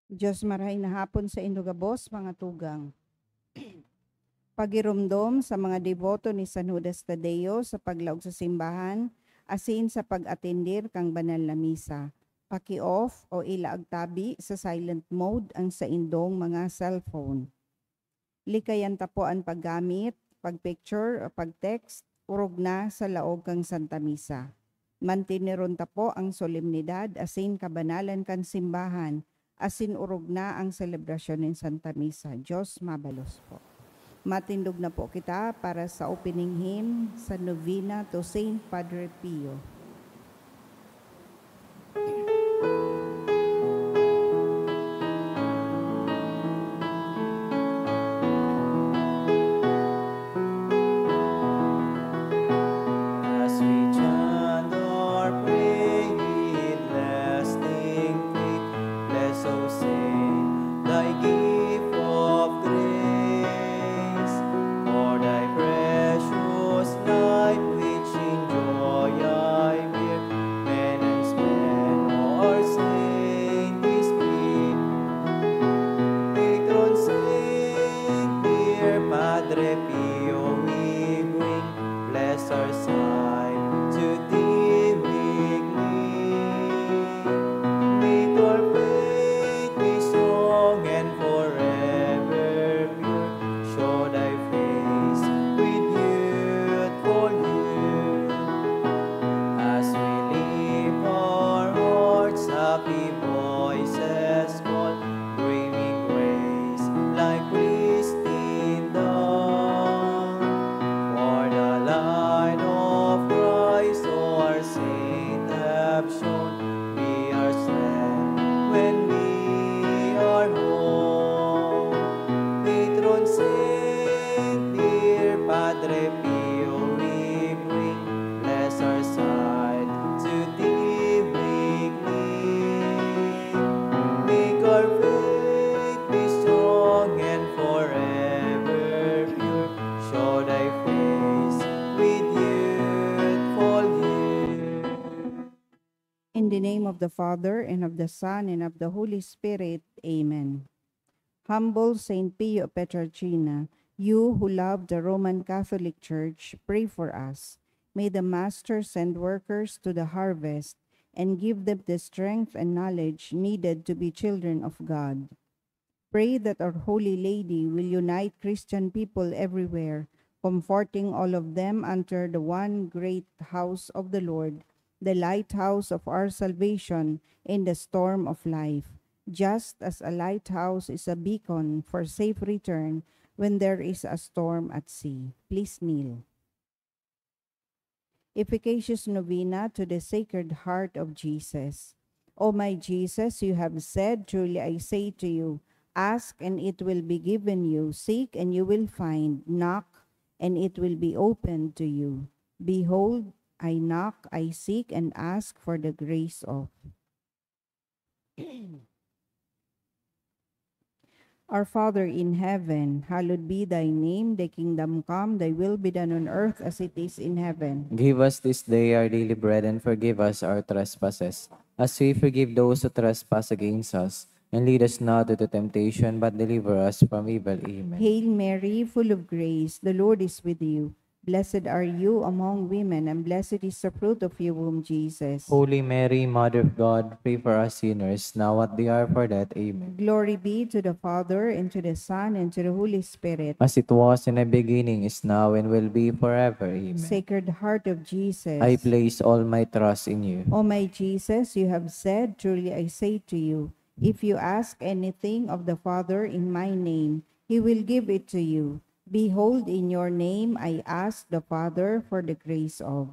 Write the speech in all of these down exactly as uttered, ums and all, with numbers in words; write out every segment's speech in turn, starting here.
Diyos, marahay na hapon saindo gabos, mga tugang. Pagiromdom sa mga deboto ni San Judas Tadeo sa paglaog sa simbahan asin sa pag-atender kan banal na misa. Paki-off o ilaag tabi sa silent mode ang saindong mga cellphone. Likayan ta po an paggamit, pag-picture o pag-text, orog na sa laog kan Santa Misa. Manteneron ta po ang solemnidad asin kabanalan kan simbahan asin orog na ang selebrasyon nin Santa Misa. Diyos mabalos po. Matindog na po kita para sa opening hymn sa novena to Saint Padre Pio. As we chant our prayer in lasting faith, bless, O Saint, thy gift of grace. For thy precious life, which in joy I bear, penance men or saint is free. Patron saint, dear Padre Pio, we bring, bless our sight, to thee we cling. Make our faith be strong and forever pure. Show thy face with youthful youth. As we lift our hearts, happy voices call, bringing grace like pristine dawn. For the light of Christ, our saint, have shone, be our strength when we are home. Patron saint, dear Padre Pio, we bring, bless our sight, to thee we cling. Make our faith be strong and forever pure. Show thy face with youthful youth. In the name of the Father, and of the Son, and of the Holy Spirit. Amen. Humble Saint Pio of Pietrelcina, you who love the Roman Catholic Church, pray for us. May the Master send workers to the harvest and give them the strength and knowledge needed to be children of God. Pray that Our Holy Lady will unite Christian people everywhere, comforting all of them under the one great house of the Lord, the lighthouse of our salvation in the storm of life. Just as a lighthouse is a beacon for safe return when there is a storm at sea. Please kneel. Efficacious Novena to the Sacred Heart of Jesus. O my Jesus, you have said, "Truly I say to you, ask and it will be given you, seek and you will find, knock and it will be opened to you." Behold, I knock, I seek and ask for the grace of. Our Father in heaven, hallowed be thy name. Thy kingdom come, thy will be done on earth as it is in heaven. Give us this day our daily bread, and forgive us our trespasses, as we forgive those who trespass against us. And lead us not into temptation, but deliver us from evil. Amen. Hail Mary, full of grace, the Lord is with you. Blessed are you among women, and blessed is the fruit of your womb, Jesus. Holy Mary, Mother of God, pray for us sinners, now at the hour of our death. Amen. Glory be to the Father, and to the Son, and to the Holy Spirit. As it was in the beginning, is now, and will be forever. Amen. Sacred Heart of Jesus. I place all my trust in you. O my Jesus, you have said, "Truly I say to you, if you ask anything of the Father in my name, he will give it to you." Behold, in your name I ask the Father for the grace of.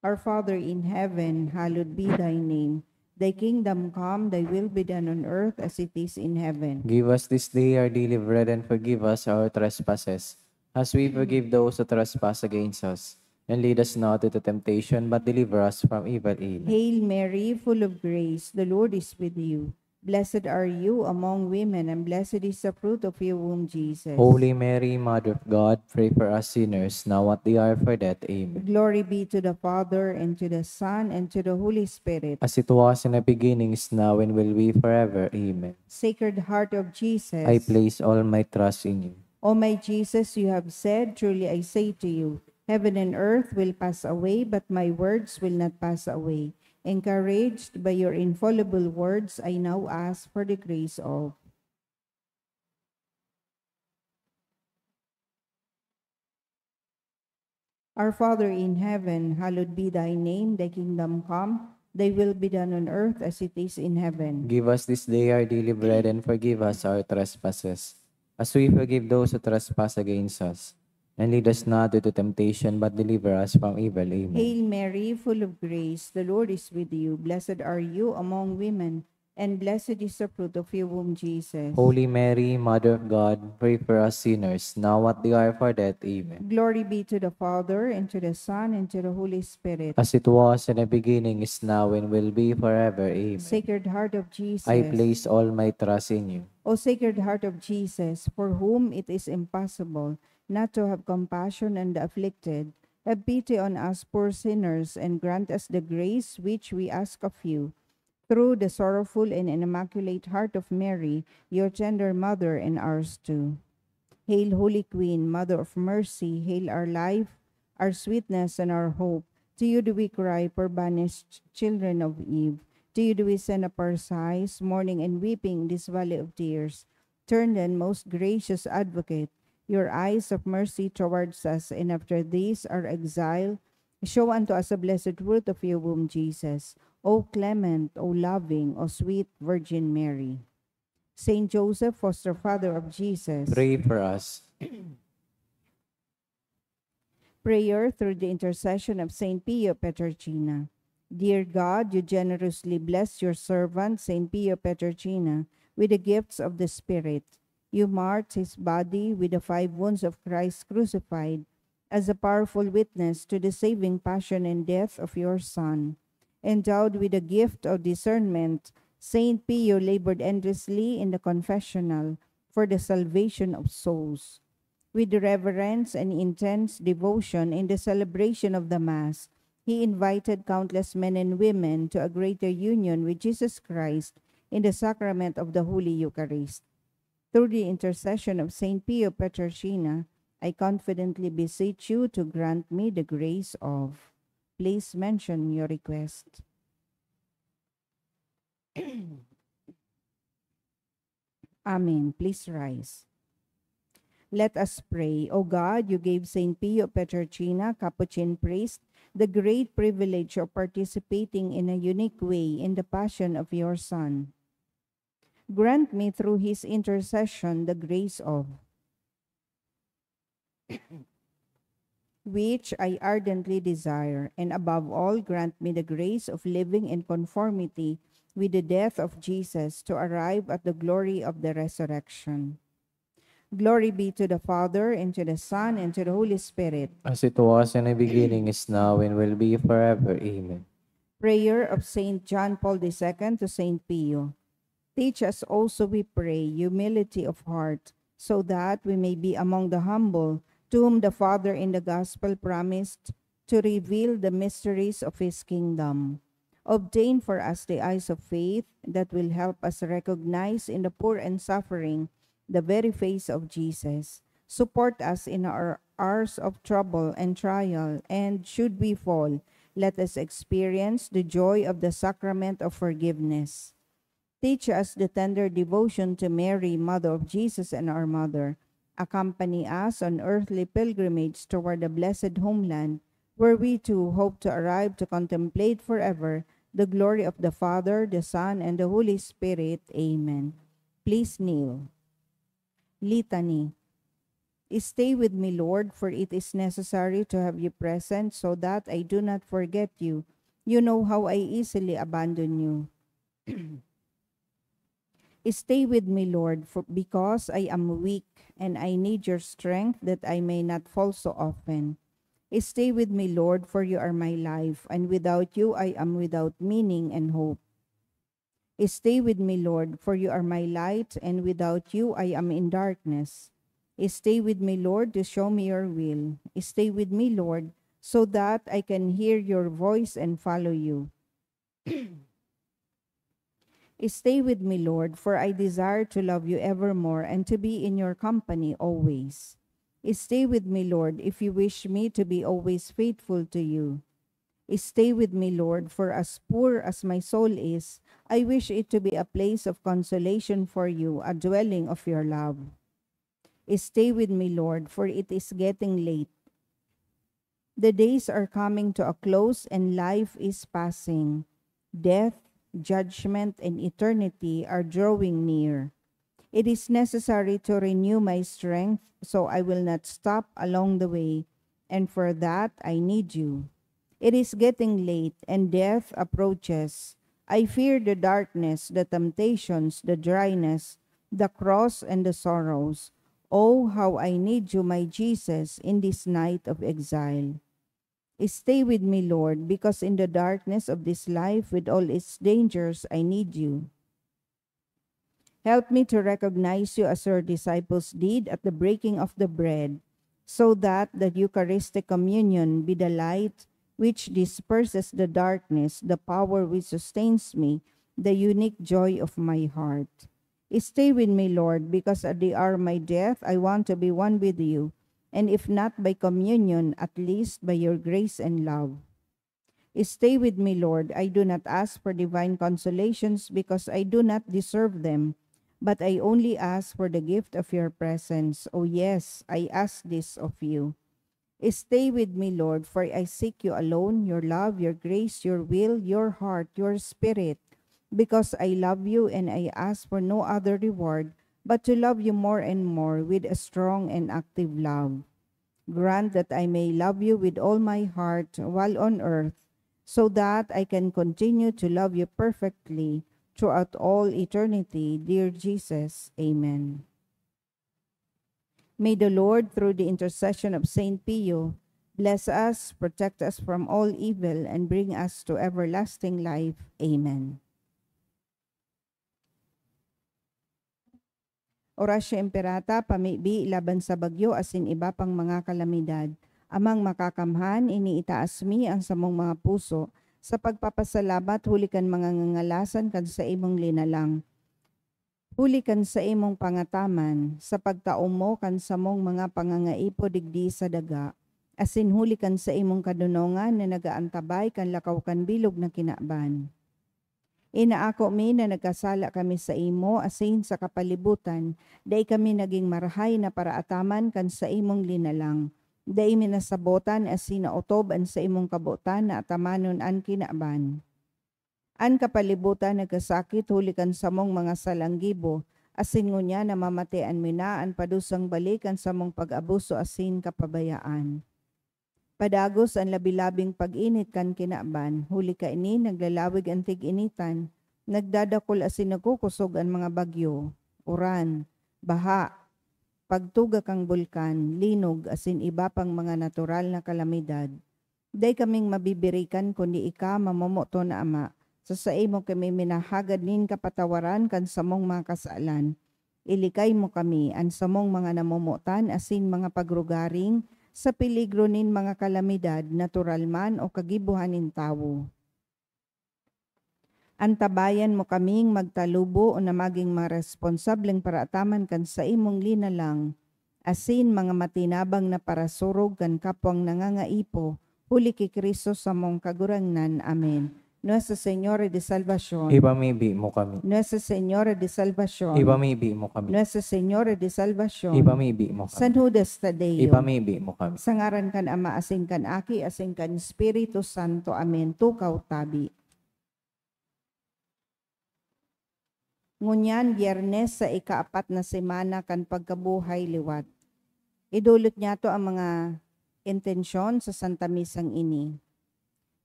Our Father in heaven, hallowed be thy name. Thy kingdom come, thy will be done on earth as it is in heaven. Give us this day our daily bread, and forgive us our trespasses, as we forgive those who trespass against us. And lead us not into temptation, but deliver us from evil. Amen. Hail Mary, full of grace, the Lord is with you. Blessed are you among women, and blessed is the fruit of your womb, Jesus. Holy Mary, Mother of God, pray for us sinners, now at the hour of our death. Amen. Glory be to the Father, and to the Son, and to the Holy Spirit. As it was in the beginning, is now, and will be forever. Amen. Sacred Heart of Jesus. I place all my trust in you. O my Jesus, you have said, truly I say to you, heaven and earth will pass away, but my words will not pass away. Encouraged by your infallible words, I now ask for the grace of. Our Father in heaven, hallowed be thy name, thy kingdom come, thy will be done on earth as it is in heaven. Give us this day our daily bread and forgive us our trespasses, as we forgive those who trespass against us. And lead us not into temptation, but deliver us from evil. Amen. Hail Mary, full of grace, the Lord is with you. Blessed are you among women, and blessed is the fruit of your womb, Jesus. Holy Mary, Mother of God, pray for us sinners, now at the hour of our death. Amen. Glory be to the Father, and to the Son, and to the Holy Spirit. As it was in the beginning, is now, and will be forever. Amen. Sacred Heart of Jesus. I place all my trust in you. O Sacred Heart of Jesus, for whom it is impossible not to have compassion on the afflicted, have pity on us poor sinners and grant us the grace which we ask of you. Through the sorrowful and immaculate heart of Mary, your tender mother and ours too. Hail, Holy Queen, Mother of Mercy, hail our life, our sweetness, and our hope. To you do we cry, poor banished children of Eve. To you do we send up our sighs, mourning and weeping in this valley of tears. Turn then, most gracious Advocate, your eyes of mercy towards us, and after this our exile, show unto us the blessed fruit of your womb, Jesus. O clement, O loving, O sweet Virgin Mary. Saint Joseph, foster father of Jesus. Pray for us. Prayer through the intercession of Saint Pio Petrarcina. Dear God, you generously blessed your servant, Saint Pio Petrarcina, with the gifts of the Spirit. You marked his body with the five wounds of Christ crucified as a powerful witness to the saving passion and death of your Son. Endowed with the gift of discernment, Saint Pio labored endlessly in the confessional for the salvation of souls. With reverence and intense devotion in the celebration of the Mass, he invited countless men and women to a greater union with Jesus Christ in the sacrament of the Holy Eucharist. Through the intercession of Saint Pio Petrarcina, I confidently beseech you to grant me the grace of. Please mention your request. Amen. Please rise. Let us pray. O God, you gave Saint Pio Petrarcina, Capuchin priest, the great privilege of participating in a unique way in the passion of your Son. Grant me through his intercession the grace of which I ardently desire, and above all, grant me the grace of living in conformity with the death of Jesus to arrive at the glory of the resurrection. Glory be to the Father, and to the Son, and to the Holy Spirit. As it was in the beginning, is now, and will be forever. Amen. Prayer of Saint John Paul the Second to Saint Pio. Teach us also, we pray, humility of heart, so that we may be among the humble, to whom the Father in the Gospel promised to reveal the mysteries of his kingdom. Obtain for us the eyes of faith that will help us recognize in the poor and suffering the very face of Jesus. Support us in our hours of trouble and trial, and should we fall, let us experience the joy of the sacrament of forgiveness. Teach us the tender devotion to Mary, Mother of Jesus and our Mother. Accompany us on earthly pilgrimage toward the blessed homeland, where we too hope to arrive to contemplate forever the glory of the Father, the Son, and the Holy Spirit. Amen. Please kneel. Litany. Stay with me, Lord, for it is necessary to have you present, so that I do not forget you. You know how I easily abandon you. Stay with me, Lord, for, because I am weak, and I need your strength that I may not fall so often. Stay with me, Lord, for you are my life, and without you I am without meaning and hope. Stay with me, Lord, for you are my light, and without you I am in darkness. Stay with me, Lord, to show me your will. Stay with me, Lord, so that I can hear your voice and follow you. Stay with me, Lord, for I desire to love you evermore and to be in your company always. Stay with me, Lord, if you wish me to be always faithful to you. Stay with me, Lord, for as poor as my soul is, I wish it to be a place of consolation for you, a dwelling of your love. Stay with me, Lord, for it is getting late. The days are coming to a close and life is passing. Death, judgment, and eternity are drawing near. It is necessary to renew my strength, so I will not stop along the way, and for that I need you. It is getting late, and death approaches. I fear the darkness, the temptations, the dryness, the cross, and the sorrows. Oh, how I need you, my Jesus, in this night of exile. Stay with me, Lord, because in the darkness of this life, with all its dangers, I need you. Help me to recognize you as your disciples did at the breaking of the bread, so that the Eucharistic communion be the light which disperses the darkness, the power which sustains me, the unique joy of my heart. Stay with me, Lord, because at the hour of my death, I want to be one with you, and if not by communion, at least by your grace and love. Stay with me, Lord. I do not ask for divine consolations because I do not deserve them, but I only ask for the gift of your presence. Oh yes, I ask this of you. Stay with me, Lord, for I seek you alone, your love, your grace, your will, your heart, your spirit, because I love you and I ask for no other reward but to love you more and more with a strong and active love. Grant that I may love you with all my heart while on earth, so that I can continue to love you perfectly throughout all eternity, dear Jesus. Amen. May the Lord, through the intercession of Saint Pio, bless us, protect us from all evil, and bring us to everlasting life. Amen. Oratio Imperata, pamibi laban sa bagyo asin iba pang mga kalamidad. Amang Makakamhan, ini itaas mi ang samong mga puso sa pagpapasalamat huli kan mga ngangalasan kan saimong linalang, huli kan saimong pangataman, sa pagtao mo kan samong mga pangangaipo digdi sa daga, asin huli kan saimong kadonongan na nag-aantabay kan lakaw kan bilog na kinaban. Inaako mi na nagkasala kami saimo asin sa kapalibutan, dai kami nagin marahay na paraataman kan saimong linalang. Dai mi nasabotan asin naotob an saimong kabotan na atamanon an kinaban. An kapalibutan nagkasakit huli kan samong mga salang gibo, asin ngunyan namamatean mi na an padusang balik kan samong pag-abuso asin kapabayaan. Padagos an labi-labing pag-init kan kinaban, huli kaini naglalawig an tig-initan, nagdadakul asin nagkukosog an mga bagyo, uran, baha, pagtuga kan bulkan, linog, asin iba pang mga natural na kalamidad. Dai kaming mabibirikan kundi ika, mamomoton na Ama, sa saimo kami minahagad nin kapatawaran kan samong mga kasalan. Ilikay mo kami, an samong mga namomotan asin mga pagrugaring, sa peligro nin mga kalamidad, natural man o kagibohan nin tawo. Antabayan mo kaming magtalubo na magin mga responsableng paraataman kan saimong linalang, asin mga matinabang na parasurog kan kapwang nangangaipo, huli ki Cristo samong Kagurangnan. Amen. Nuestra Señora de Salvacion. Ipamibi mo kami. Nuestra Señora de Salvacion. Ipamibi mo kami. Nuestra Señora de Salvacion. Ipamibi mo kami. San Judas Tadeo. Ipamibi mo kami. Sa ngaran kan Ama, asin kan Aki, asin kan Espiritu Santo. Amen. Tukaw tabi. Ngunyan, Biyernes sa ikaapat na semana kan pagkabuhay liwat. Idolot niyato ang mga intensyon sa Santa Misang ini.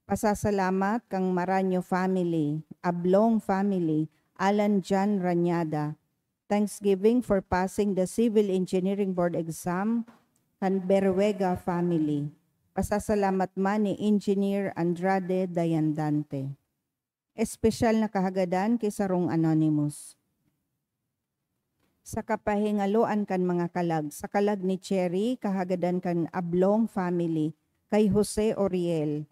Pasasalamat kan Maranyo family, Ablong family, Alan John Rañada. Thanksgiving for passing the Civil Engineering Board exam kan Beruega family. Pasasalamat man ni Engineer Andrade Dayandante. Espesyal na kahagadan ki sarong anonymous. Sa kapahingaloan kan mga kalag, sa kalag ni Cherry, kahagadan kan Ablong family, kay Jose Oriel,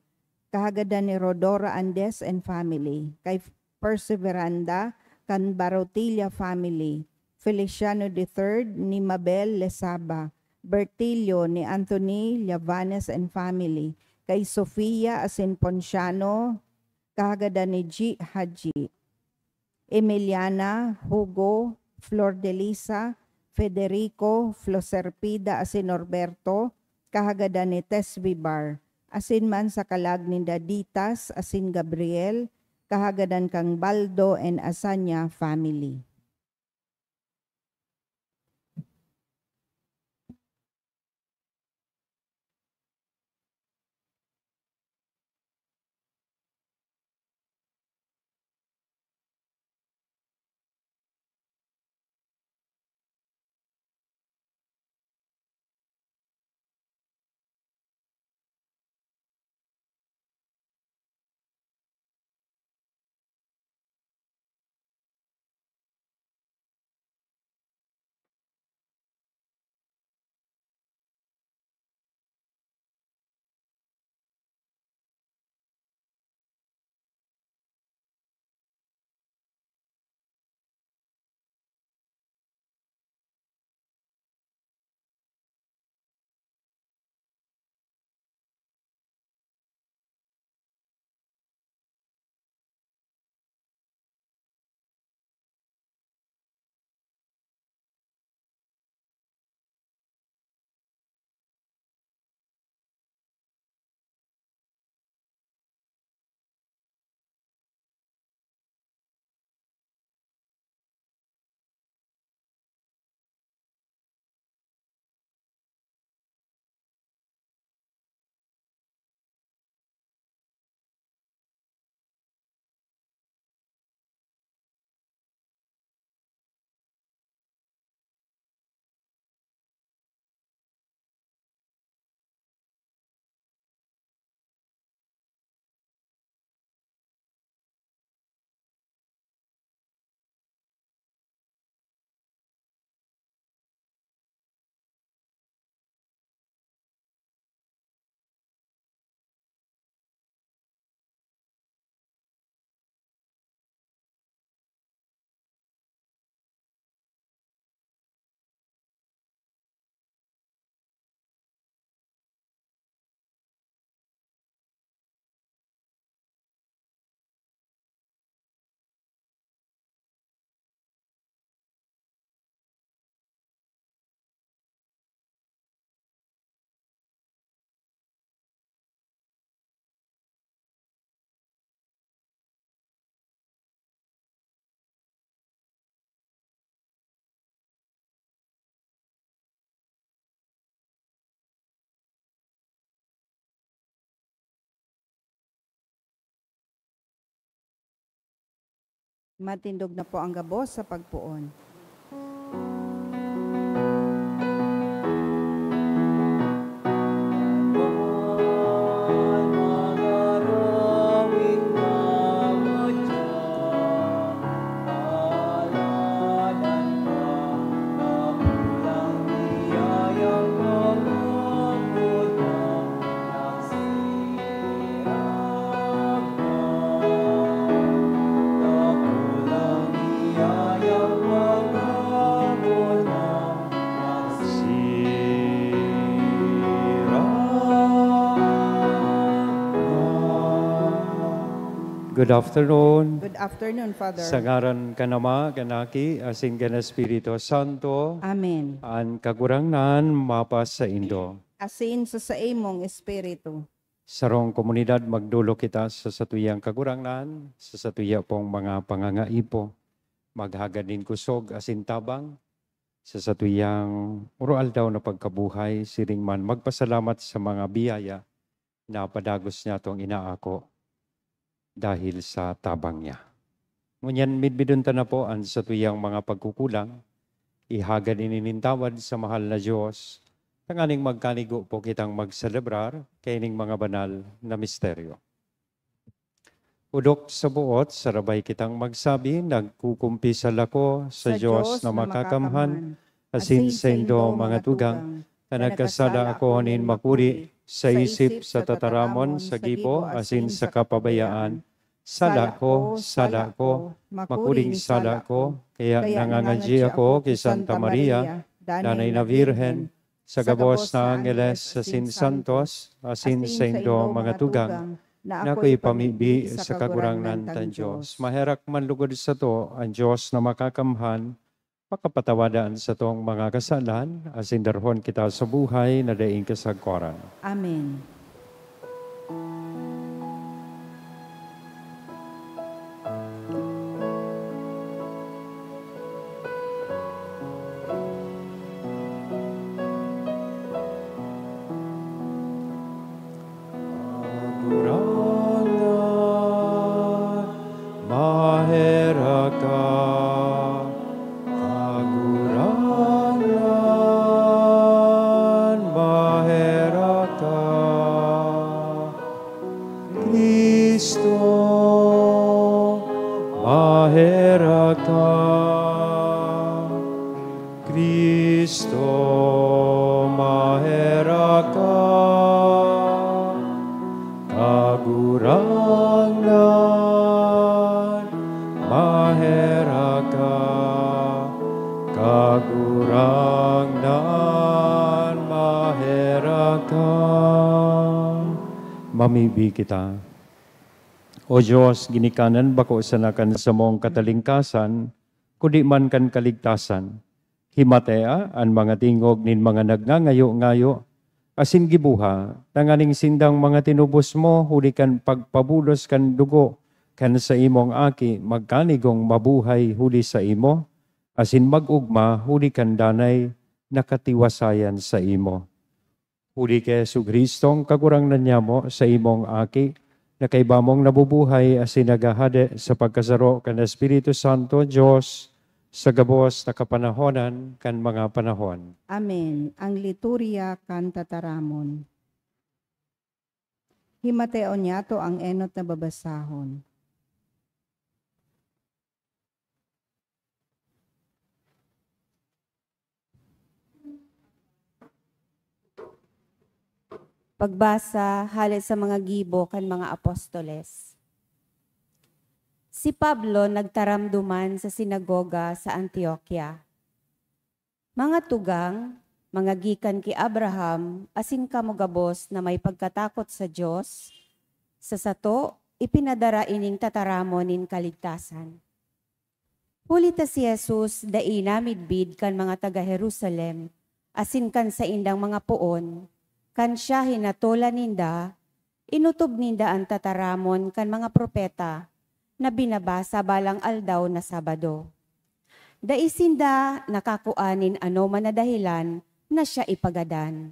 kahagadan ni Rodora Andes and family, kay Perseveranda kan Barotilla family, Feliciano the third ni Mabel Lezaba, Bertillo ni Anthony Llavanes and family, kay Sofia asin Ponciano, kahagadan ni G Haji, Emiliana, Hugo, Flor de Lisa, Federico, Floserpida asin Norberto, kahagadan ni Tess Vibar, asin man sa kalag ninda Ditas asin Gabriel, kahagadan kan Baldo and Asanya family. Matindog na po ang gabos sa pagpoon. Good afternoon. Good afternoon, Father. Sa ngaran kan Ama, kan Aki, asin kan Espiritu Santo. Amen. An Kagurangnan mapasaindo. Asin sa saimong espiritu. Sarong komunidad, magdolok kita sa satuyang Kagurangnan, sa satuya pong mga pangangaipo. Maghagad nin kusog asin tabang sa satuyang oro-aldaw na pagkabuhay, siring man magpasalamat sa mga biyaya na padagos niyatong inaako dahil sa tabang niya. Ngunyan, midbidon ta na po an satuyang mga pagkukulang, ihagad ini nin tawad sa mahal na Diyos, tanganing magkanigo po kitang magselebrar kaining mga banal na misteryo. Pudok sa buot, sarabay kitang magsabi, nagkukumpisal ako sa Sa Dios Dios na na makakamhan, makakamhan, asin asin saindo saindo mga mga tugang, tugang, na na nagkasala nagkasala ako ako nin nin makuri makuri sa sa isip, isip, sa sa tataramon, tataramon, sa sa gibo, gibo, asin asin sa sa kapabayaan. kapabayaan. Sala ko, sala ko, makuring sala ko, kaya nangangadyi ako ki Santa Maria, Danay na Birhen, sa gabos na angeles asin santos, asin saindo mga tugang, na ako'y pamibi sa Kagurangnan tan Dios. Maherak man lugod sato an Dios na makakamhan, pakapatawadan satong mga kasalan, asin darhon kita sa buhay na daing kasagkoran. Amen. Kagurangnan, maherak ka. Kagurangnan, maherak ka. Cristo, maherak ka. Cristo, maherak ka. Kagurangnan, maherak ka. Kagurangnan, maherak ka. Mamibi kita. O Dios, ginikanan bako sana kan samong katalingkasan, kundi man kan kaligtasan. Himatea an mga tingog nin mga nagngangayo-ngayo, asin giboha tanganing sindang mga tinubos mo huli kan pagpabulos kan dugo kan saimong Aki magkanigong mabuhay huli saimo, asin mag-ogma huli kan danay na katiwasayan saimo. Huli ki Jesu-Cristong Kagurangnan nyamo, saimong Aki, na kaiba mong nabubuhay asin naghahade sa pagkasaro kan Espiritu Santo, Dios, sa gabos na kapanahonan kan mga panahon. Amen. Ang Liturya kan Tataramon. Himateon niyato ang enot na babasahon. Pagbasa hale sa mga gibo kan mga apostoles. Si Pablo nagtaram duman sa sinagoga sa Antioquia. "Mga tugang, mga gikan ki Abraham, asin kamo gabos na may pagkatakot sa Dios, sa sato, ipinadara ining tataramon nin kaligtasan." Huli ta si Jesus dai namidbid kan mga taga Jerusalem asin kan saindang mga poon, kan siya hinatolan ninda, inotob ninda an tataramon kan mga propeta na binabasa balang aldaw na Sabado. Dai sinda nakakua nin anoman na dahelan na siya ipagadan.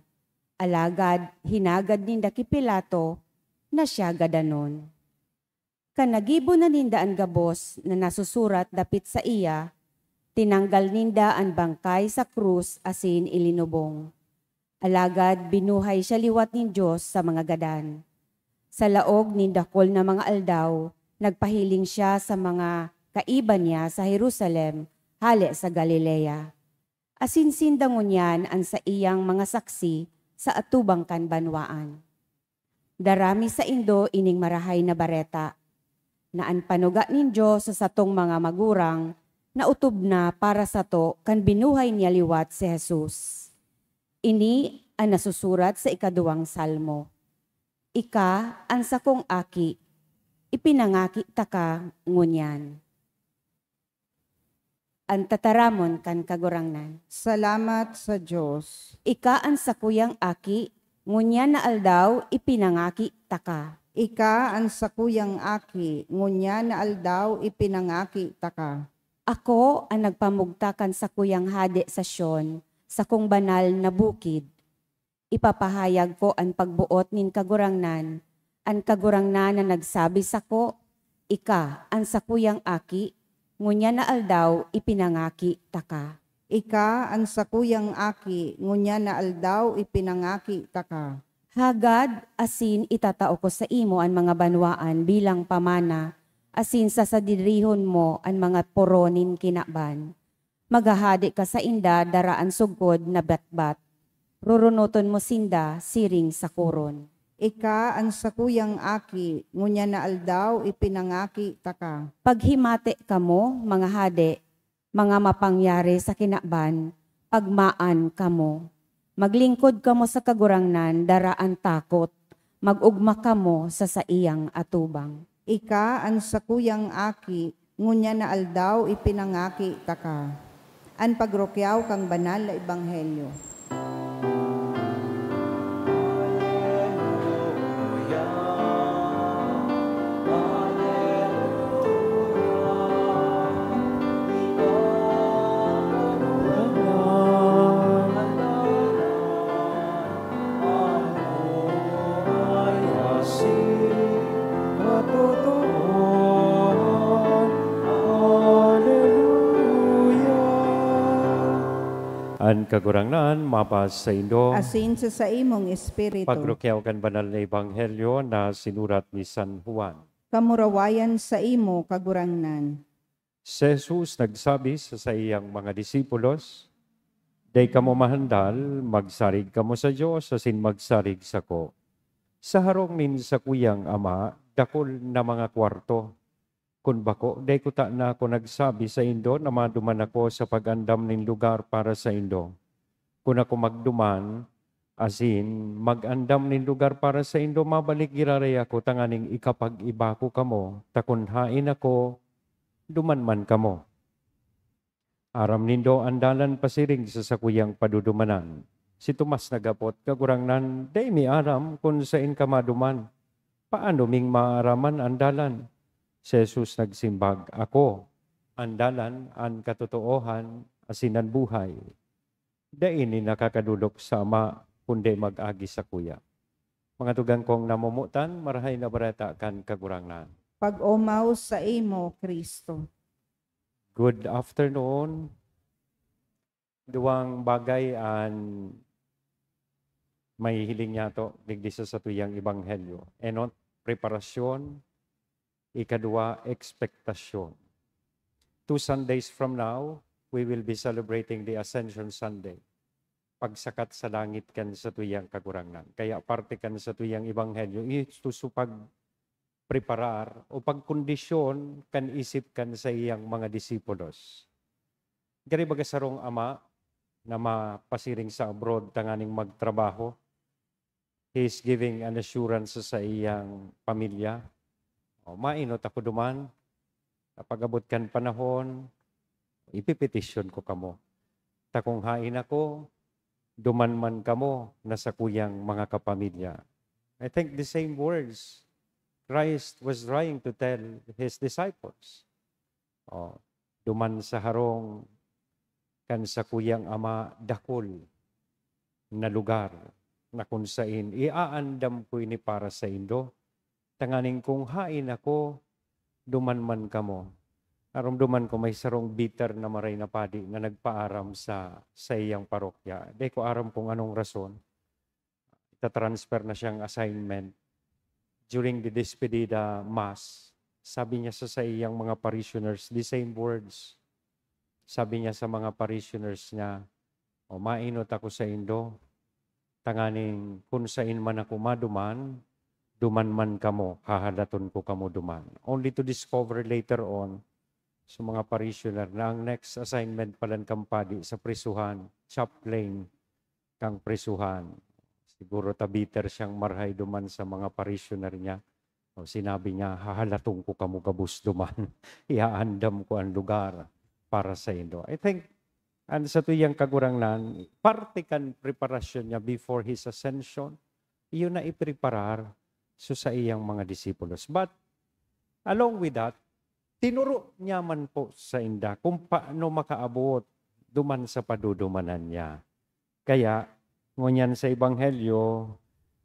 Alagad hinagad ninda ki Pilato na siya gadanon. Kan nagibo na ninda an gabos na nasusurat dapit saiya, tinanggal ninda an bangkay sa krus asin ilinubong. Alagad binuhay siya liwat nin Dios sa mga gadan. Sa laog nin dakul na mga aldaw, nagpahiling siya sa mga kaiba niya sa Jerusalem, hale sa Galilea. Asin sinda ngunyan an saiyang mga saksi sa atubang kan banwaan. Dara mi saindo ining Marahay na Bareta, na an panuga nin Dios sa satong mga magurang naotob na para sato kan binuhay niya liwat si Jesus. Ini an nasusurat sa ikaduwang Salmo, "Ika an sakong aki, ipinangaki taka ngunyan." An tataramon kan Kagurangnan. Salamat sa Dios. Ika an sakuyang aki, ngunyan na aldaw ipinangaki taka. Ika an sakuyang aki, ngunyan na aldaw ipinangaki taka. Ako an nagpamugtak kan sakuyang hade sa Sion, sakong banal na bukid. Ipapahayag ko an pagboot nin Kagurangnan. An Kagurangnan na nagsabi sako, "Ika an sakuyang aki, ngunyan na aldaw ipinangaki taka." Ika an sakuyang aki, ngunyan na aldaw ipinangaki taka. Hagad asin itatao ko saimo an mga banwaan bilang pamana, asin sasadirihon mo an mga poro nin kinaban. Maghahade ka sainda dara an sugkod na batbat. Rurunoton mo sinda siring sa koron. Ika an sakuyang aki, ngunyan na aldaw ipinangaki taka. Paghimate kamo, mga hade, mga mapangyari sa kinaban, pagmaan kamo. Maglingkod kamo sa Kagurangnan dara an takot, mag-ogma kamo sa saiyang atubang. Ika an sakuyang aki, ngunyan na aldaw ipinangaki taka. An pagrukyaw kan banal na ebanghelyo. An Kagurangnan mapasaindo. Asin sa saimong espiritu. Pagrukyaw kan banal na ebanghelyo na sinurat ni San Juan. Kamurawayan saimo, Kagurangnan. Si Jesus nagsabi sa saiyang mga disipulos, "Dai kamo mahandal, magsarig kamo sa Dios asin magsarig sako. Sa harong nin sakuyang Ama, dakul na mga kwarto. Kun bako, dai kuta na ako nagsabi saindo na maduman ako sa pag-andam nin lugar para saindo. Kun ako magduman, asin mag-andam nin lugar para saindo, mabalik giraray ako tanganing ikapag-iba ko kamo, ta kun haen ako, duman man kamo." Aram nindo an dalan pasiring sa sakuyang padudumanan. Si Tomas naghapot, "Kagurangnan, dai mi aram kun saen ka maduman. Paano ming maaaraman an dalan?" Si Jesus nagsimbag, "Ako an dalan, an katotoohan, asin an buhay. Dai nin nakakadolok sa Ama, kundi mag-agi sakuya." Mga tugang kong namomotan, Marahay na Bareta kan Kagurangnan. Pag-omaw saimo, Cristo. Good afternoon. Duwang bagay an mahihiling niyato digdi sa satuyang ebanghelyo. Enot, preparasyon. Ikaduwa, ekspektasyon. Two Sundays from now, we will be celebrating the Ascension Sunday. Pagsakat sa langit kan satuyang Kagurangnan. Kaya parte kan satuyang ebanghelyo is to supag preparar o pagkondisyon kan isip kan saiyang mga disipulos. Gari baga sarong ama na mapasiring sa abroad tanganing magtrabaho. He is giving an assurance sa saiyang pamilya. O, mainot ako duman. Kapag abot kan panahon, ipipetisyon ko kamo. Ta kung haen ako, duman man kamo na sakuyang mga kapamilya. I think the same words Christ was trying to tell his disciples. O, duman sa harong kan sakuyang Ama, dakul na lugar na kun saen iaandam ko ini para saindo, tanganing kung haen ako, duman man kamo. Naromdoman ko may sarong bitter na maray na padi na nagpaaram sa saiyang parokya. Dai ko aram kung anong rason. Itatransfer na siyang assignment. During the despedida mass, sabi niya sa saiyang mga parishioners, the same words. Sabi niya sa mga parishioners niya, "O, mainot ako saindo, tanganing kun saen man ako maduman, duman man kamo, hahalaton ko kamo duman." Only to discover later on, sa mga parishioner, na ang next assignment palan kan padi sa prisuhan, chaplain kang prisuhan. Siguro ta bitter siyang marahay duman sa mga parishioner niya. O, sinabi niya, "Hahalaton ko kamo gabos duman. Iaandam ko an lugar para saindo." I think, an satuyang Kagurangnan, parte kan preparasyon niya before his ascension, iyo na ipreparar sa saiyang mga disipulos. But, along with that, tinuro niya man po sainda kung paano makaabot duman sa padudumanan niya. Kaya, ngunyan sa Ebanghelyo,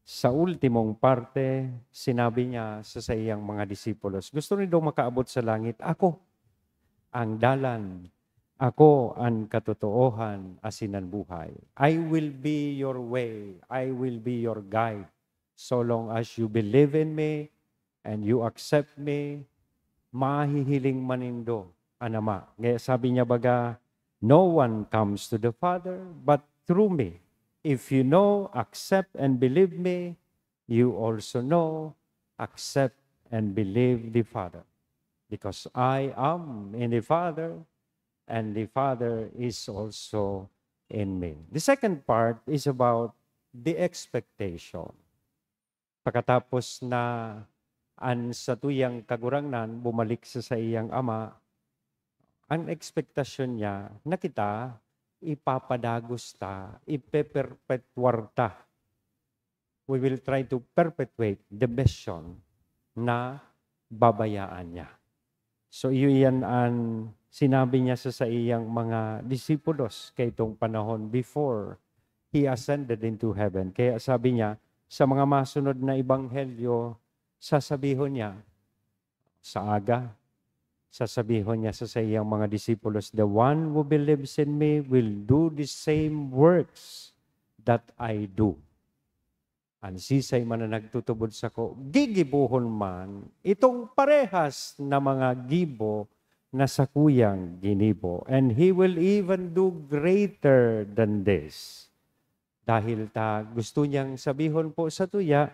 sa ultimong parte, sinabi niya sa saiyang mga disipulos, "Gusto nindo makaabot sa langit? Ako ang dalan, ako an katotoohan, asin an buhay. I will be your way, I will be your guide So long as you believe in me and you accept me, mahihiling man nindo an Ama. Kaya sabi niya baga, "No one comes to the Father but through me. If you know, accept, and believe me, you also know, accept, and believe the Father. Because I am in the Father, and the Father is also in me." The second part is about the expectation. Pakatapos na an satuyang Kagurangnan bumalik sa saiyang Ama, an ekspektasyon niya na kita ipapadagos ta, ipeperpetwar ta. We will try to perpetuate the mission na babayaan niya. So, iyo iyan an sinabi niya sa saiyang mga disipulos kaitong panahon before he ascended into heaven. Kaya sabi niya, sa mga masunod na ebanghelyo, sasabihon niya, sa aga, sasabihon niya sa saiyang mga disipulos, "The one who believes in me will do the same works that I do." An siisay man na nagtutubod sako, gigibohon man itong parehas na mga gibo na sakuyang ginibo, and he will even do greater than this. Dahil ta gusto niyang sabihon po satuya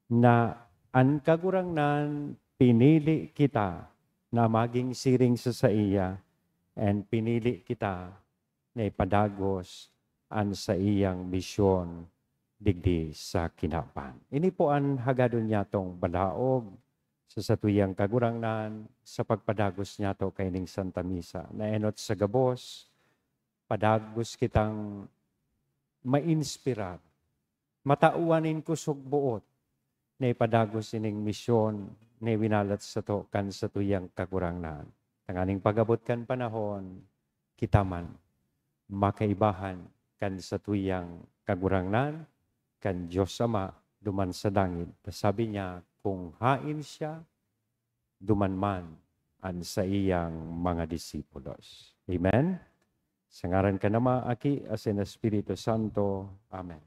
na an Kagurangnan pinili kita na maging siring sa saiya, and pinili kita na ipadagos an saiyang misyon digdi sa kinaban. Ini po an hagadon niyatong balaog sa satuyang Kagurangnan sa pagpadagos niyato kaining Santa Misa, na enot sa gabos, padagos kitang mainspirar, matawan nin kusog boot, na ipadagos ining misyon na iwinalat sato kan satuyang Kagurangnan. Tanganing pag-abot kan panahon, kita man makaibahan kan satuyang Kagurangnan, kan Dios Ama, duman sa langit. Sabi niya, "Kung haen siya, duman man an saiyang mga disipulos." Amen? Sa ngaran kan Ama, Aki, asin Espiritu Santo. Amen.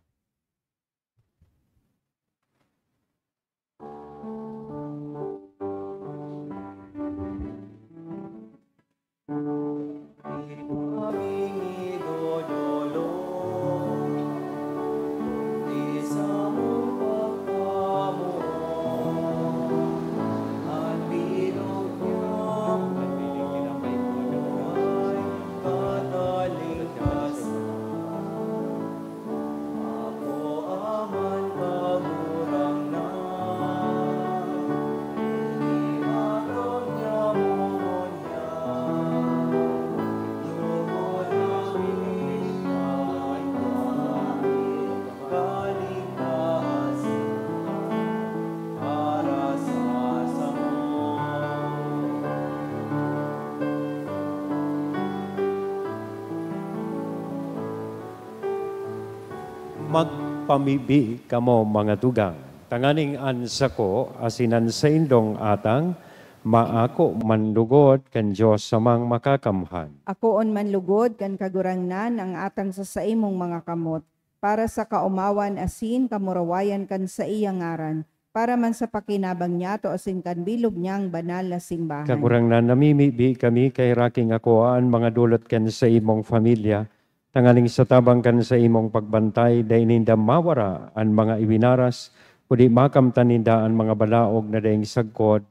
Magpamibi kamo, mga tugang, tanganing an sako asin an saindong atang maako man lugod kan Dios Amang Makakamhan. Akoon man lugod kan Kagurangnan ang atang sa saimong mga kamot, para sa kaomawan asin kamurawayan kan saiyang ngaran, para man sa pakinabang niyato asin kan bilog niyang banal na simbahan. Kagurangnan, namimibi kami, kaheraki ngako an mga dulot kan saimong familia, tanganing sa tabang kan saimong pagbantay, dai ninda mawara an mga iwinaras, kundi makamtan ninda an mga balaog na daing sagkod,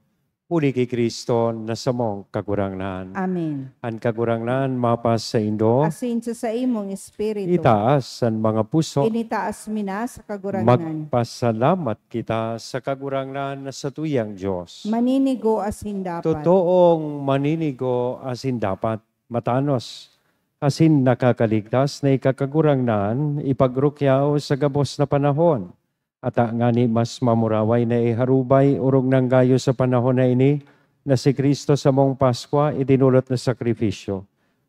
huli ki Cristo na samong Kagurangnan. Amen. An Kagurangnan mapasaindo. Asin sa saimong espiritu. Itaas an mga puso. Initaas mi na sa Kagurangnan. Magpasalamat kita sa Kagurangnan na satuyang Dios. Maninigo asin dapat. Totoong maninigo asin dapat, matanos, asin nakakaligtas na ika Kagurangnan, ipagrukyaw sa gabos na panahon. Ata ngani mas mamuraway na iharubay, orog nang gayo sa panahon na ini, na si Cristo samong Paskwa, idinolot na sakrifisyo.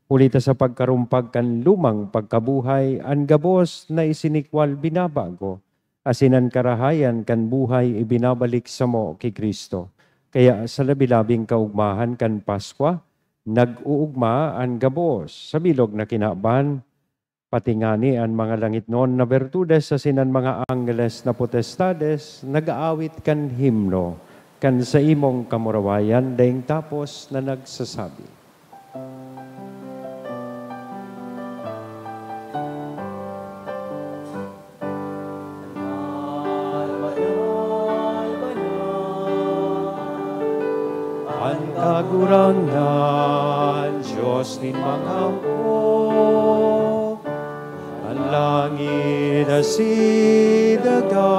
Huli ta sa pagkarumpag kan lumang pagkabuhay, an gabos na isinikwal binabago, asin an karahayan kan buhay ibinabalik samo ki Cristo. Kaya sa labi-labing kaugmahan kan Paskwa, nag-uugma an gabos sa bilog na kinaban, Pati ngani an mga langitnon na bertudes asin an mga anggeles na potestades nag-aawit kan himno kan saimong kamurawayan, daing tapos na nagsasabi, "An Kagurangnan, Dios nin mga hukbo, an langit asin daga,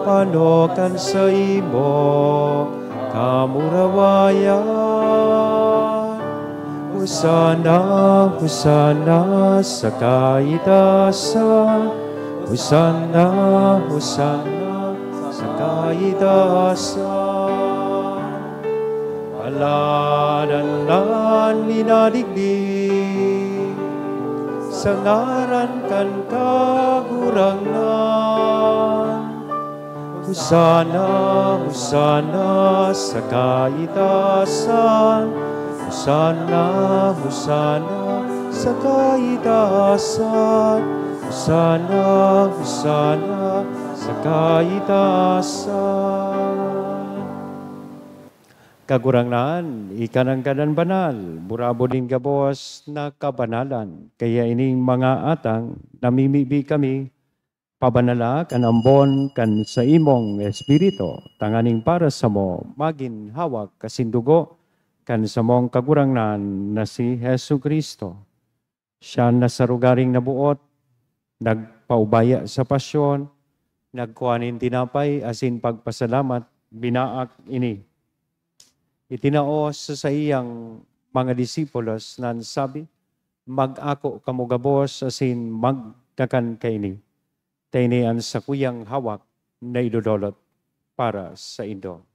pano kan saimo kamurawayan. Hosana, Hosana sa kaitaasan. Hosana, Hosana sa kaitaasan. Paladan an minadigdi sa ngaran kan Kagurangnan. Hosana, Hosana sa kaitaasan. Hosana, Hosana sa kaitaasan. Hosana, Hosana sa kaitaasan." Kagurangnan, ika nanggad an banal, burabod nin gabos na kabanalan. Kaya ining mga atang, namimibi kami, pabanala kan ambon kan saimong Espiritu, tanganing para samo magin hawak asin dugo kan samong Kagurangnan na si Jesu-Cristo. Siya na sa rogaring naboot, nagpaubaya sa pasyon, nagkua nin tinapay asin pagpasalamat, binaak ini. Itinao sa saiyang mga disipulos na sabi, "Mag-ako kamo gabos asin magkakan kaini. Ta ini an sakuyang hawak na idodolot para saindo."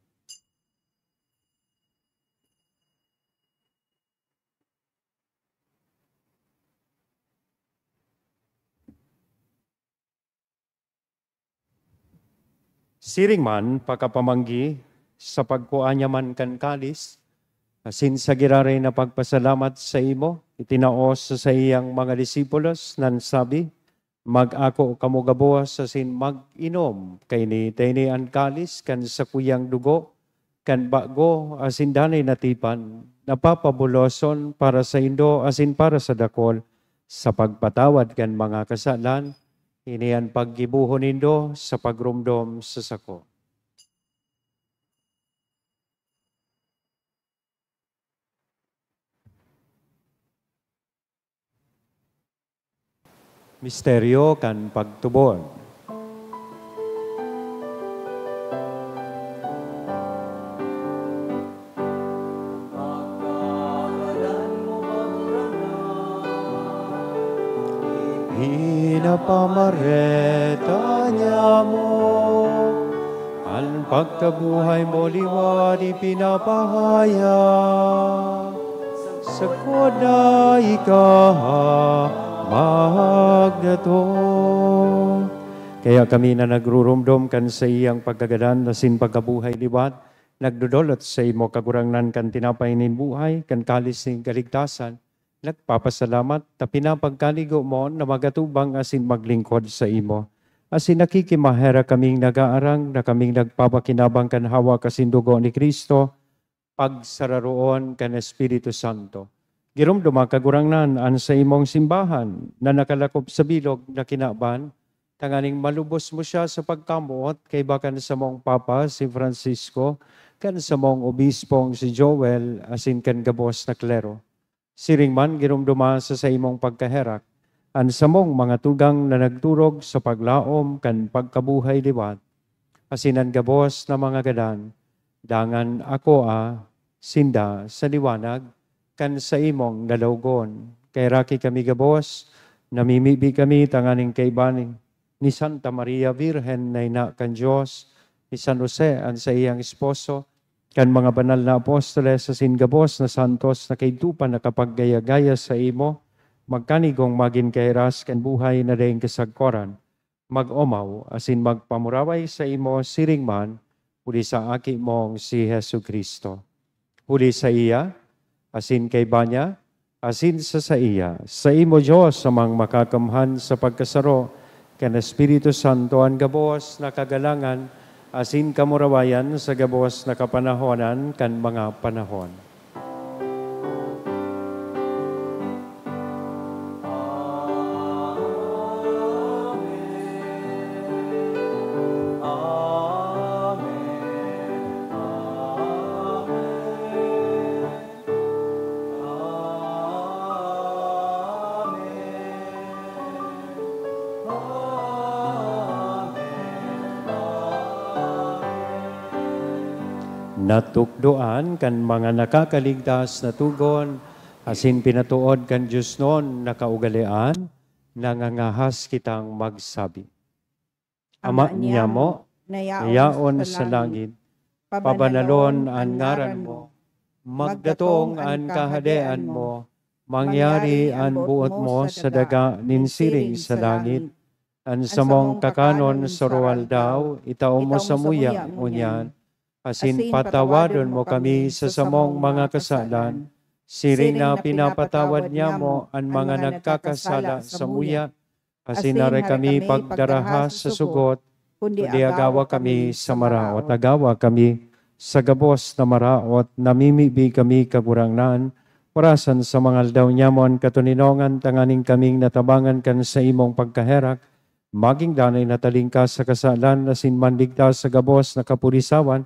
Siring man, pakapamanggi, sa pagkua niya man kan kalis, asin sa giraray na pagpasalamat saimo, itinao sa saiyang mga disipulos, nan sabi, "Mag-ako kamo gabos asin mag-inom kaini, ta ini an kalis kan sakuyang dugo kan bago asin danay na tipan, na papabuloson para saindo asin para sa dakol sa pagpatawad kan mga kasalan. Ini an paggibohon nindo sa pagromdom sa sako." Misteryo kan pagtubod. Pinapamareta niamo an pagkabuhay mo liwat ipinapahayag, sagkod na ika magdatong. Kaya kami na nagruromdom kan saiyang pagkagadan asin pagkabuhay liwat, nagdodolot saimo, Kagurangnan, kan tinapay nin buhay, kan kalis nin kaligtasan, nagpapasalamat ta pinapagkanigo mo na magatubang asin maglingkod saimo. Asin nakikimaherak kaming nagaarang na kaming nagpapakinabang kan hawak asin dugo ni Cristo, pagsararoon kan Espiritu Santo. Giromdoma, Kagurangnan, an saimong simbahan na nakalakop sa bilog na kinaban, tanganing malubos mo siya sa pagkamoot kaiba kan samong Papa, si Francisco, kan samong Obispong, si Joel, asin kan gabos na klero. Siring man, giromdoma sa saimong pagkaherak an samong mga tugang na nagturog sa paglaom kan pagkabuhay liwat, asin an gabos na mga gadan, dangan akoa sinda sa liwanag kan saimong lalawogon. Kaheraki kami gabos, namimibi kami tanganing kaiba ni, ni Santa Maria Birhen na ina kan Dios, ni San Jose an saiyang esposo, kan mga banal na apostoles asin gabos na santos na kaidto pa nakapaggaya-gaya saimo, magkanigong magin kahiras kan buhay na daing kasagkoran. Mag-omaw asin magpamuraway saimo siring man huli sa Aki mong si Jesu-Cristo. Huli saiya, asin kaiba niya, asin sa saiya. Saimo, Dios, Amang Makakamhan, sa pagkasaro kan Espiritu Santo, an gabos na kagalangan asin kamurawayan sa gabos na kapanahonan kan mga panahon. Natukdoan kan mga nakakaligtas na togon, asin pinatood kan diosnon na kaugalean, nangangahas kitang magsabi, Ama Ama niyamo, niyamo, na yaon na yaon sa sa langit, langit, pabanalon pabanalon an an ngaran ngaran mo, mo, magdatong magdatong an an kahadean kahadean mo, mangyari mangyari an an buot buot mo mo sa sa daga daga nin nin siring siring sa sa langit. Langit. An An samong samong kakanon kakanon sa sa aldaw, aldaw, itao mo itao mo samuya samuya ngunyan, ngunyan. Asin Asin patawadon patawadon mo mo kami kami sa sa samong samong mga mga kasalan, kasalan, siring siring na na pinapatawad pinapatawad niamo nyamo an an mga mga nagkakasala nagkakasala samuya. samuya. Asin Asin hare hare kami kami pagdaraha pagdaraha sa sa sugot, sugot, kundi kundi agawa agawa kami kami sa sa maraot. Maraot. Agawa kami sa gabos na maraot, namimibi kami, Kagurangnan, orasan sa mga aldaw nyamo an katoninongan, tanganing kaming natabangan kan saimong pagkaherak, maging danay na talingkas sa kasalan asin manligtas sa gabos na kapulisawan,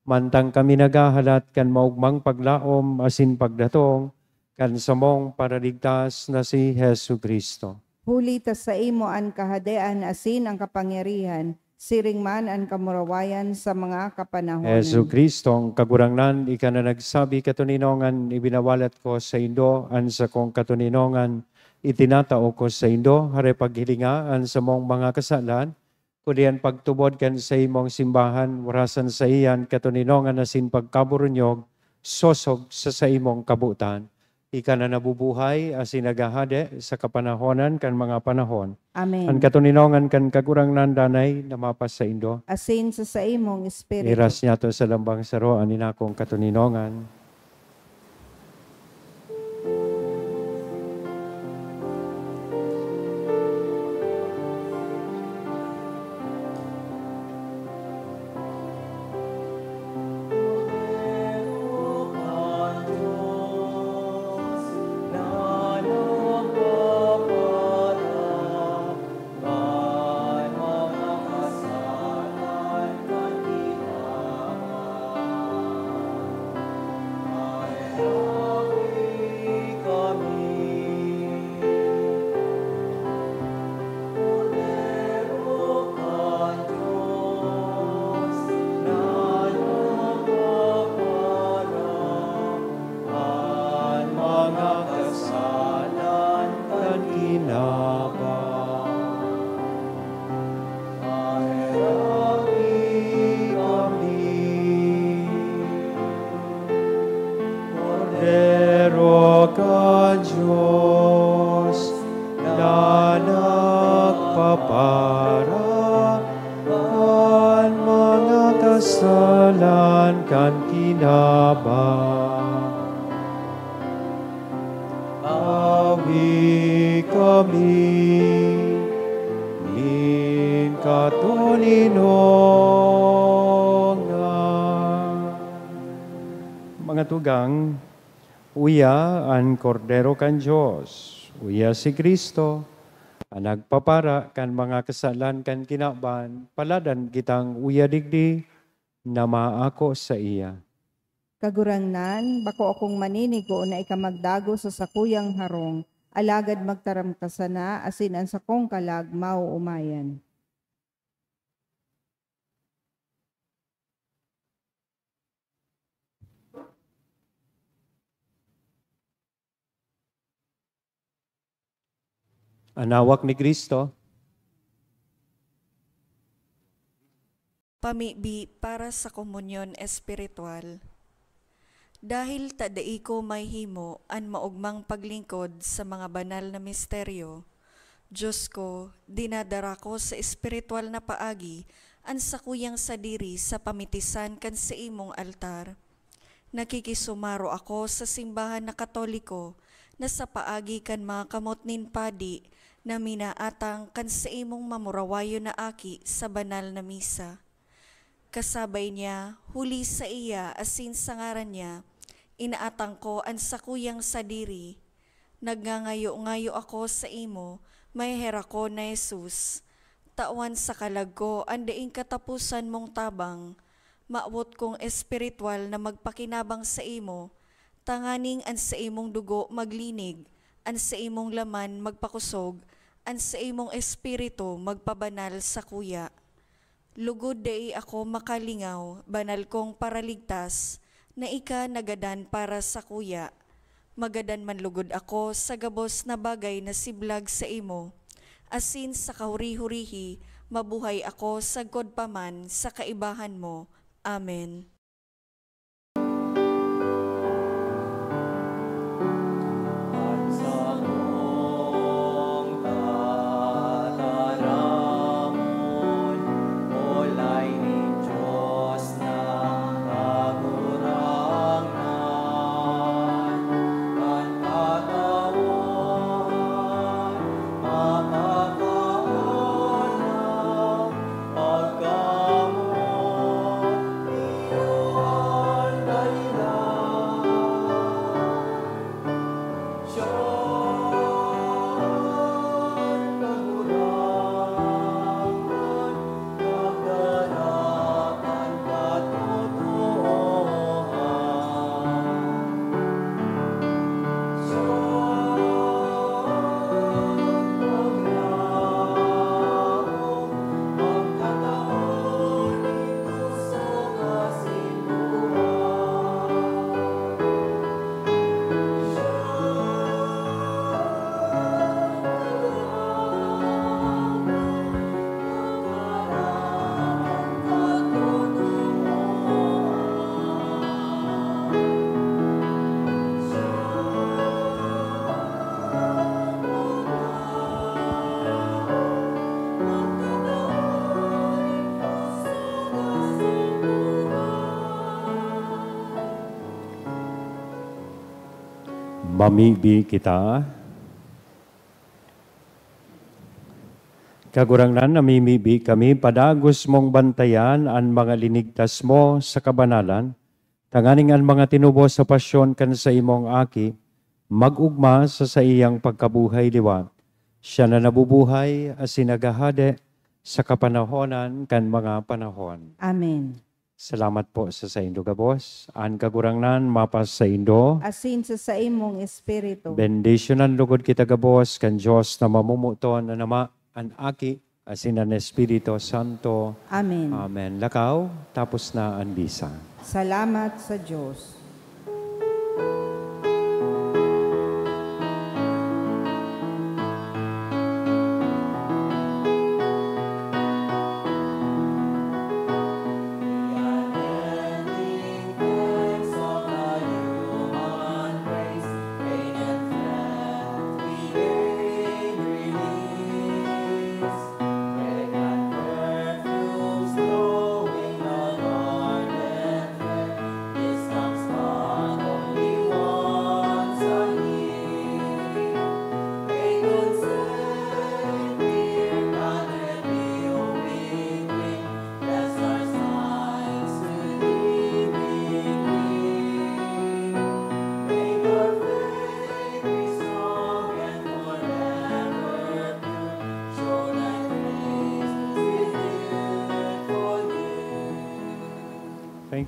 mantang kami naghahalat kan maogmang paglaom asin pagdatong kan samong Paraligtas na si Jesu-Cristo. Huli ta saimo an kahadean asin an kapangyarihan, siring man an kamurawayan sa mga kapanahonan. Jesu-Cristo, ang Kagurangnan, ika na nagsabi, "Katoninongan, ibinawalat ko saindo an sakong katoninongan, itinatao ko saindo." Hare, paghilinga an samong mga kasalan, kundi an pagtubod kan saimong simbahan, orasan saiya an katoninongan asin pagkaburunyog, sosog sa saimong kabotan. Ika na nabubuhay asin naghahade sa kapanahonan kan mga panahon. Amen. An katoninongan kan Kagurangnan danay na mapasaindo. Asin sa saimong espiritu. Iras niyato sa lambang saro an inakong katoninongan. An mga kasalan kan kinaba. Paherak mi kami. Kordero kan Dios, na nagpapara kan mga kasalan kan kinaba. Awi kami nin katoninongan. Mga tugang, uya an Kordero kan Dios, uya si Cristo, an nagpapara kan mga kasalan kan kinaban, paladan kitang uya digdi na maako saiya. Kagurangnan, bako akong maninigo na ika magdagos sa sakuyang harong, alagad magtaram ka sana, asin an sakong kalag maoomayan. An hawak ni Cristo. Pamibi para sa komunyon espiritual. Dahil ta dai ko mahihimo an maogmang paglingkod sa mga banal na misteryo, Dios ko, dinadara ko sa espiritual na paagi an sakuyang sadiri sa pamitisan kan saimong altar. Nakikisumaro ako sa simbahan na Katoliko na sa paagi kan mga kamot nin padi na minaatang kan saimong mamurawayon na aki sa banal na misa. Kasabay niya, huli saiya asin sa ngaran niya, inaatang ko an sakuyang sadiri. Nagngangayo-ngayo ako saimo, maheherakon na Jesus. Tawan sa kalag ko an daing kataposan mong tabang. Mawot kong espiritual na magpakinabang saimo, tanganing an saimong dugo maglinig, an saimong laman magpakosog, an saimong espiritu magpabanal sakuya. Lugod dai ako makalingaw, banal kong Paraligtas, na ika nagadan para sakuya. Magadan man lugod ako sa gabos na bagay na siblag saimo, asin sa kahuri-hurihi, mabuhay ako sagkod pa man sa kaibahan mo. Amen. Mamibi kita. Kagurangnan, namimibi kami, padagos mong bantayan an mga linigtas mo sa kabanalan, tanganing an mga tinubo sa pasyon kan saimong Aki mag-ogma sa saiyang pagkabuhay liwat. Siya na nabubuhay asin naghahade sa kapanahonan kan mga panahon. Amen. Salamat po sa saindo gabos. An Kagurangnan mapasaindo. Asin sa saimong espiritu. Bendisyonan lugod kita gabos kan Dios na mamomoton, an Ama, an Aki, asin an Espiritu Santo. Amen. Amen. Lakaw, tapos na an misa. Salamat sa Dios.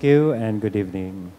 Thank you and good evening.